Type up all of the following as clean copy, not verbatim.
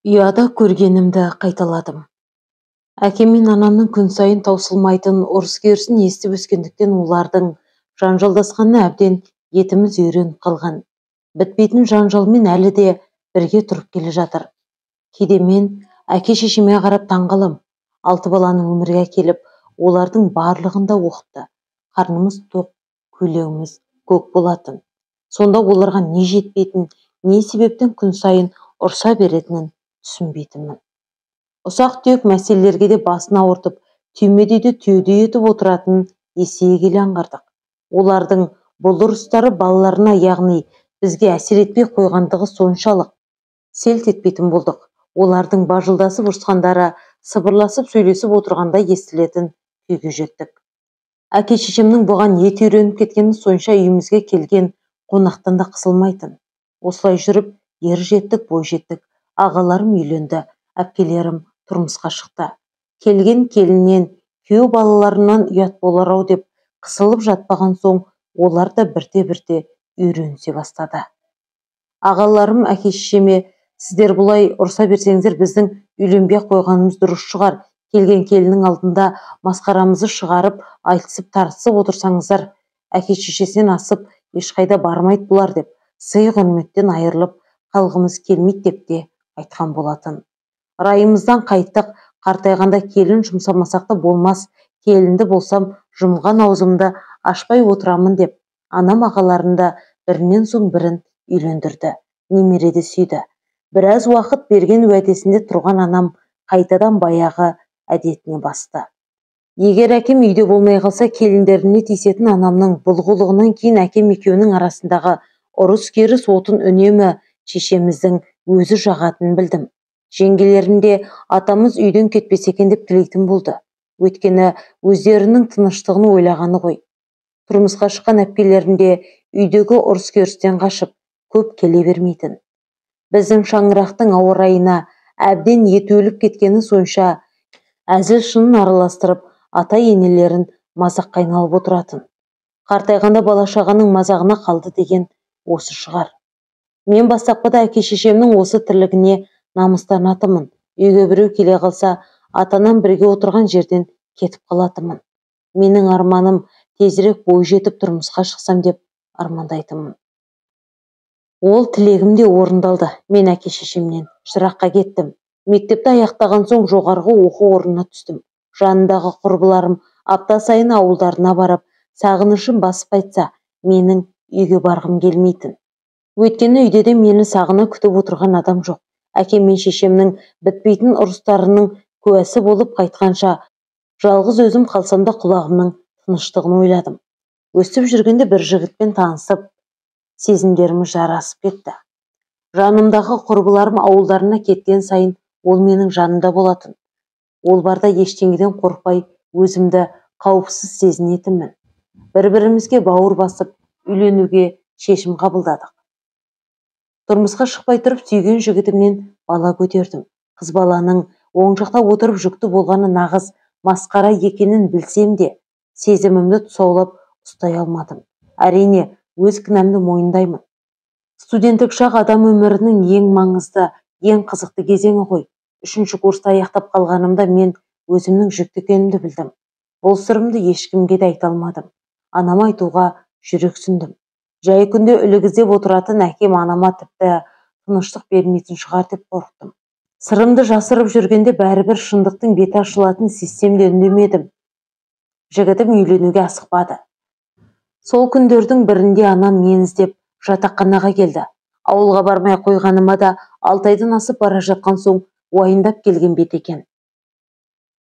Ұяда көргенімді қайталадым. Әкем мен анамның күн сайын таусылмайтын ұрыс-керісін естіп өскендіктен олардың жанжалдасқанына әбден етіміз үйреніп қалған. Бітпейтін жанжалмен әлі де бірге тұрып келе жатыр. Кейде мен әке-шешеме қарап таңғалам. 6 баланы өмірге әкеліп, олардың барлығын да оқытты. Қарнымыз тоқ, көйлегіміз көк болатын. Сонда оларға не жетпейтін, не себептен күн сайын ұрса беретінін түсінбейтінмін. Ұсақ-түйек мәселелерге де басын ауыртып, түймедейді түйедей етіп отыратынын есейе келе аңғардық. Олардың бұл ұрыстары балаларына, яғни бізге әсер етпей қойғандығы соншалық селт етпейтін болдық. Олардың бажылдасып ұрысқандары сыбырласып сөйлесіп отырғанда естілетін күйге жеттік. Әке-шешемнің бұған еті үйреніп кеткені сонша үйімізге келген қонақтан да қысылмайтын. Осылай жүріп ер жеттік, бой жеттік. Ағаларым үйленді, әпкелерім тұрмысқа шықты. Келген келіннен, күйеу балаларынан ұят болар-ау деп қысылып жатпаған соң олар да бірте-бірте үйренісе бастады. Ағаларым әке-шешеме, сіздер бұлай ұрса берсеңіздер біздің үйленбей қойғанымыз дұрыс шығар, келген келіннің алдында масқарамызды шығарып, айтысып тартысып отырсаңыздар, әке-шешесінен асып ешқайда бармайды бұлар деп, сый-құрметтен айырылып қалғымыз келмейді деп те айтқан болатын. Райымыздан қайттық, қартайғанда келін жұмсамасақ та болмас, келінді болсам жұмған аузымды ашпай отырамын деп, анам ағаларында бірінен соң бірін үйлендірді, немере де сүйді. Біраз уақыт берген уәдесінде тұрған анам қайтадан баяғы әдетіне басты. Егер әкем үйде болмай қалса, келіндеріне тиісетін анамның бұл қылығынан кейін әкем екеуінің арасындағы ұрыс-керіс отын үнемі шешеміздің өзі жағатынын білдім. Жеңгелерім де атамыз үйден кетпесе екен деп тілейтін болды. Өйткені өздерінің тыныштығын ойлағаны ғой. Тұрмысқа шыққан әпкелерім де үйдегі ұрыс-керістен қашып, көп келе бермейтін. Біздің шаңырақтың ауа райына әбден еті өліп кеткені сонша әзіл шынын араластырып, ата-енелерін мазаққа айналып отыратын. Қартайғанда бала-шағаның мазағына қалды деген осы шығар. Мен бастапқыда әке-шешемнің осы тірлігіне намыстанатынмын. Үйге біреу келе қалса, ата-анам бірге отырған жерден кетіп қалатынмын. Менің арманым тезірек бой жетіп тұрмысқа шықсам деп армандайтынмын. Ол тілегім де орындалды. Мен әке-шешемнен жыраққа кеттім. Мектепті аяқтаған соң жоғарғы оқу орнына түстім. Жанындағы құрбыларым апта сайын ауылдарына барып, сағынышын басып қайтса, менің үйге барғым келмейтін. Өйткені үйде де мені сағына күтіп отырған адам жоқ. Әкем мен шешемнің бітпейтін ұрыстарының куәсі болып қайтқанша жалғыз өзім қалсам да құлағымның тыныштығын ойладым. Өстіп жүргенде бір жігітпен танысып, сезімдеріміз жарасып кетті. Жанымдағы құрбыларым ауылдарына кеткен сайын ол менің жанымда болатын. Ол барда ештеңеден қорықпай өзімді қауіпсіз сезінетінмін. Бір-бірімізге бауыр басып, үйленуге шешім қабылдадық. Тұрмысқа шықпай тұрып сүйген жігітімнен бала көтердім. Қыз баланың оң жақта отырып жүкті болғаны нағыз масқара екенін білсем де, сезімімді тұсаулап ұстай алмадым. Әрине, өз кінәмді мойындаймын. Студенттік шақ адам өмірінің ең маңызды, ең қызықты кезеңі ғой. 3-ші курсты аяқтап қалғанымда мен өзімнің жүкті екенімді білдім. Бұл сырымды ешкімге де айта алмадым. Анама айтуға жүрексіндім. Жай күнде үлгіздеп отыратын әкем анама тіпті тыныштық бермейтін шығар деп қорықтым. Сырымды жасырып жүргенде бәрібір шындықтың беті ашылатын сезсем де үндемедім. Жігітім үйленуге асықпады. Сол күндердің бірінде анам мені іздеп жатақханаға келді. Ауылға бармай қойғаныма да 6 айдан асып бара жатқан соң уайымдап келген бет екен.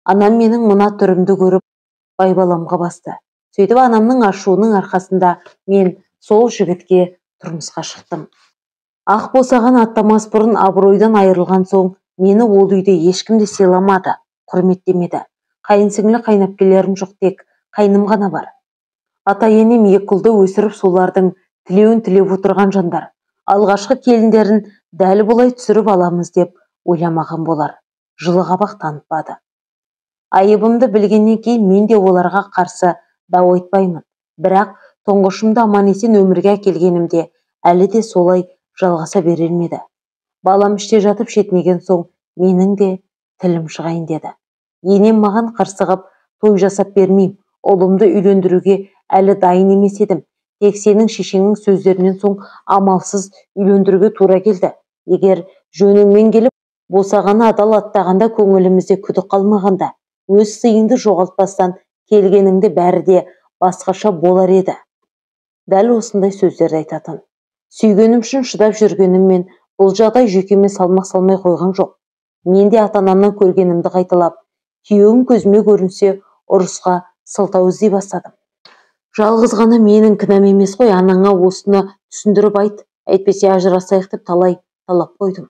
Анам менің мына түрімді көріп байбаламға басты. Сөйтіп анамның ашуының арқасында мен сол жігітке тұрмысқа шықтым. Ақ босаған аттамас бұрын абыройдан айырылған соң мені ол үйде ешкім де сыйламады, құрметтемеді. Қайынсіңлі қайынәпкелерім жоқ, тек қайным ғана бар. Ата-енем екі ұлды өсіріп солардың тілеуін тілеп отырған жандар. Алғашқы келіндерін дәл бұлай түсіріп аламыз деп ойламаған болар. Жылы қабақ танытпады. Айыбымды білгеннен кейін мен де оларға қарсы дау айтпаймын. Бірақ тұңғышымды аман-есен өмірге әкелгенімде әлі де солай жалғаса берер ме еді. Балам іште жатып шетінеген соң менің де тілім шығайын деді. Енем маған қырсығып, той жасап бермеймін, ұлымды үйлендіруге әлі дайын емес едім. Тек сенің шешеңнің сөздерінен соң амалсыз үйлендіруге тура келді. Егер жөніңмен келіп, босағаны адал аттағанда көңілімізде күдік қалмағанда, өз сыйыңды жоғалтпастан келгеніңде бәрі де басқаша болар еді. Дәл осындай сөздерді айтатын. Сүйгенім үшін шыдап жүргеніммен бұл жағдай жүйкеме салмақ салмай қойған жоқ. Мен де ата-анамнан көргенімді қайталап, күйеуім көзіме көрінсе ұрысқа сылтау іздей бастадым. Жалғыз ғана менің кінәм емес қой, анаңа осыны түсіндіріп айт, әйтпесе ажырасайық деп талай талап қойдым.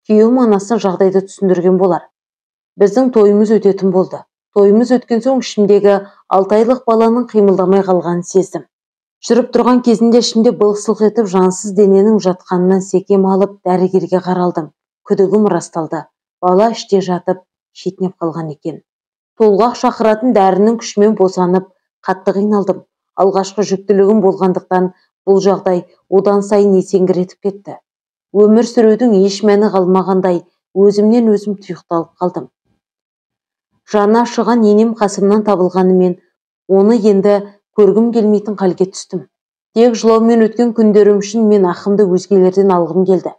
Күйеуім анасына жағдайды түсіндірген болар. Біздің тойымыз өтетін болды. Тойымыз өткен соң ішімдегі 6 айлық баланың қимылдамай қалғанын сездім. Жүріп тұрған кезінде ішімде былқ-сылқ етіп жансыз дененің жатқанынан секем алып дәрігерге қаралдым. Күдігім расталды. Бала іште жатып шетінеп қалған екен. Толғақ шақыратын дәрінің күшімен босанып қатты қиналдым. Алғашқы жүктілігім болғандықтан бұл жағдай одан сайын есеңгіретіп кетті. Өмір сүрудің еш мәні қалмағандай өзімнен өзім тұйықталып қалдым. Жаны ашыған енем қасымнан табылғанымен оны енді көргім келмейтін халге түстім. Тек жылаумен өткен күндерім үшін мен ақымды өзгелерден алғым келді.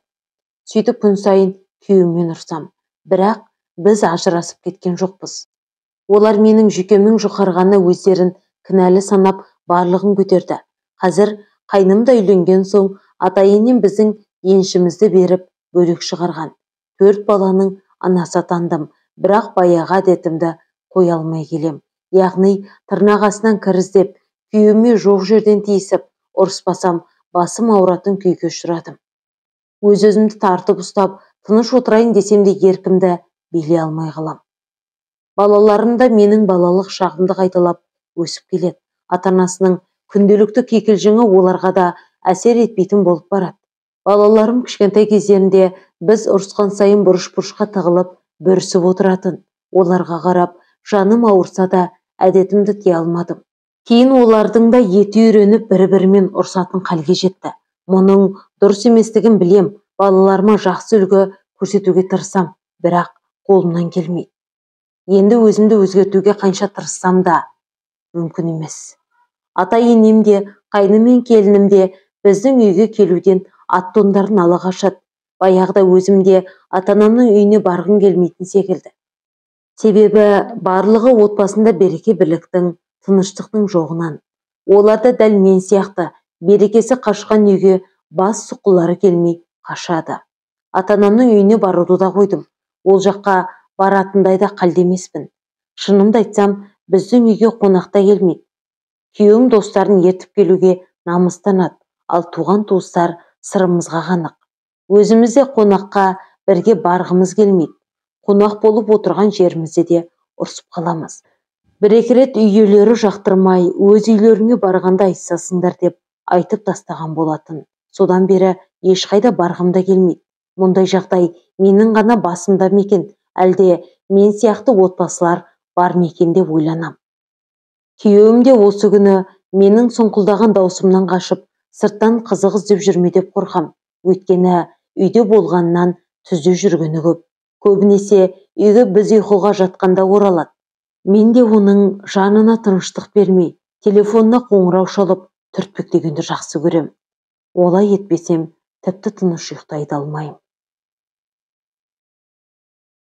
Сөйтіп күн сайын күйеуіммен ұрсам. Бірақ біз ажырасып кеткен жоқпыз. Олар менің жүйкемнің жұқарғанына өздерін кінәлі санап барлығын көтерді. Қазір қайным да үйленген соң ата-енем біздің еншімізді беріп бөлек шығарған. 4 баланың анасы атандым, бірақ баяғы әдетімді қоя алмай келем. Яғни тырнақ астынан кір іздеп, күйеуіме жоқ жерден тиісіп, ұрыспасам басым ауыратын күйге ұшырадым. Өз-өзімді тартып ұстап, тыныш отырайын десем де еркімді билей алмай қалам. Балаларым да менің балалық шағымды қайталап өсіп келеді. Ата-анасының күнделікті кикілжіңі оларға да әсер етпейтін болып барады. Балаларым кішкентай кездерінде біз ұрысқан сайын бұрыш-бұрышқа тығылып, бүрісіп отыратын. Оларға қарап, жаным ауырса да әдетімді тия алмадым. Кейін олардың да еті үйреніп бір-бірімен ұрсатын халге жетті. Мұның дұрыс еместігін білем, балаларыма жақсы үлгі көрсетуге тырысам, бірақ қолымнан келмейді. Енді өзімді өзгертуге қанша тырыссам да мүмкін емес. Ата-енем де, қайным мен келінім де біздің үйге келуден ат-тондарын ала қашады. Баяғыда өзім де ата-анамның үйіне барғым келмейтін секілді. Себебі барлығы отбасында береке бірліктің, тыныштықтың жоғынан. Олар да дәл мен сияқты берекесі қашқан үйге бас сұққылары келмей қашады. Ата-анамның үйіне баруды да қойдым. Ол жаққа баратындай да қалды емеспін. Шынымды айтсам, біздің үйге қонақта келмейді. Күйеуім достарын ертіп келуге намыстанады, ал туған туыстар сырымызға қанық. Өзіміз де қонаққа бірге барғымыз келмейді. Қонақ болып отырған жерімізде де ұрсып қаламыз. Бір-екі рет үй иелері жақтырмай, өз үйлеріңе барғанда айтсасыңдар деп айтып тастаған болатын. Содан бері ешқайда барғым да келмейді. Мұндай жағдай менің ғана басымда ма екен, әлде мен сияқты отбасылар бар ма екен деп ойланам. Күйеуім де осы күні менің сұңқылдаған даусымнан қашып, сырттан қызық іздеп жүрме деп қорқам. Өйткені үйде болғаннан түзде жүргені көп. Көбінесе үйге біз ұйқыға жатқанда оралады. Мен де оның жанына тыныштық бермей, телефонына қоңырау шалып, түртпектегенді жақсы көрем. Олай етпесем, тіпті тыныш ұйықтай да алмаймын.